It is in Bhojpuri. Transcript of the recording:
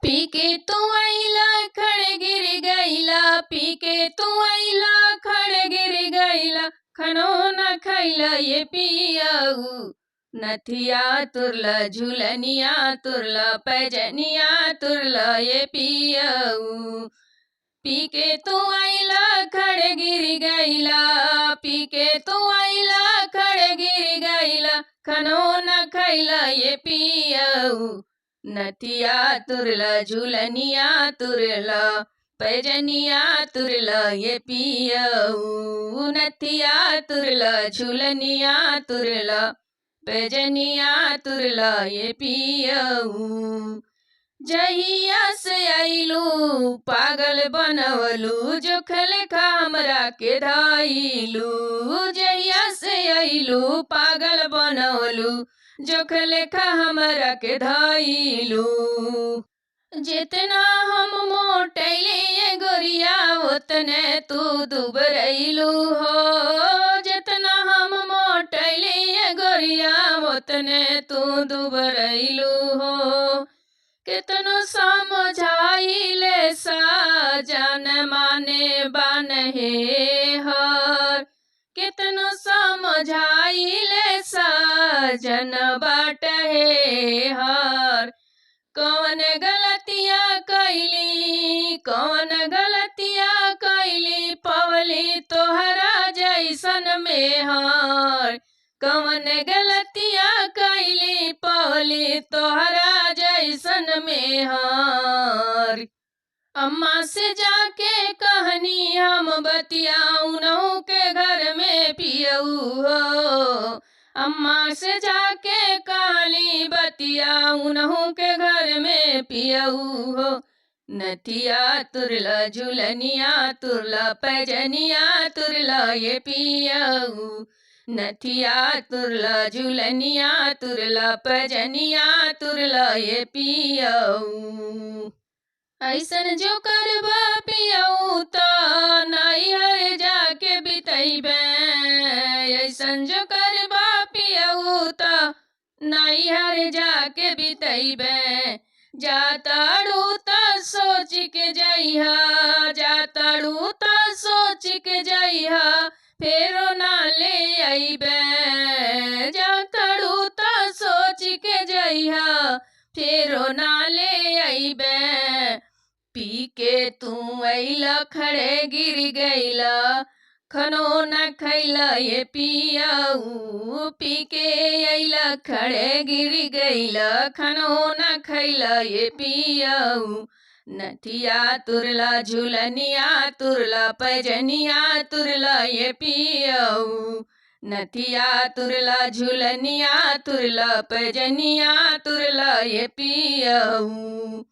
पी के तू आइला खड़े गिर गईला, पी के तू आइला खड़े गिर गईला, खनो न खैला ये पियाऊ। नथिया तुरला झुलनिया तुरला पैजनिया तुरला ये पियाऊ। पी के तू आइला खड़े गिर गईला, पी के तू आइला खड़े गिर गईला, खनो न खैला ये पियाऊ। नथिया तुरला झुलनिया तुरला पैजनिया तुरला ये पियाऊ। नथिया तुरला झुलनिया तुरला पैजनिया तुरला ये पियाऊ। जहिया से आइलू पागल बनवलू, जोखल खा हमरा के धइलू। जहिया से आइलू पागल बनवलू, जोखल खा हमरा के धइलू। जितना हम मोटैली ये गोरिया उतने तू दुबरैलू हो। जितना हम मोटैली ये गोरिया उतने तू दुबरैलू हो। कितनो समझाइले साजन माने बन हे हर, कितनो समझाइले साजन बाट हे हर। कौन गलतिया कैली, कौन गलतिया कैली, पवली तोहरा जैसन मेहर। कौन गलतिया कैली, पवली तोहरा जैसन मेहर। अम्मा से जाके कहनी हम बतियाऊ नहु के घर में पियऊ हो। अम्मा से जाके कहनी बतियाऊ नहु के घर में पियऊ हो। नथिया तुरला झुलनिया तुरला पैजनिया तुरला ये पियऊ। नथिया तुरला झुलनिया तुरला पैजनिया तुरला ये पियऊ। ऐसन जो करबा पियऊ त नैहर जाके बितैबे। ऐसन जो करबा पियऊ त नैहर जाके बितैबे। जाताड़ू त सोच के जइहा, जाताड़ू त सोच के जइहा, फेरो ना ले अइबे। जाताड़ू त सोच के जइहा, फेरो ना ले अइबे। पी के तू अइला खड़े गिर गईला, खनो न खैला ये पियाऊ। पी के अइला खड़े गिर गईला, खनो न खैला ये पियाऊ। नथिया तुरला झुलनिया तुरला पैजनिया तुरला ये पियाऊ। नथिया तुरला झुलनिया तुरला पैजनिया तुरला ये पियाऊ।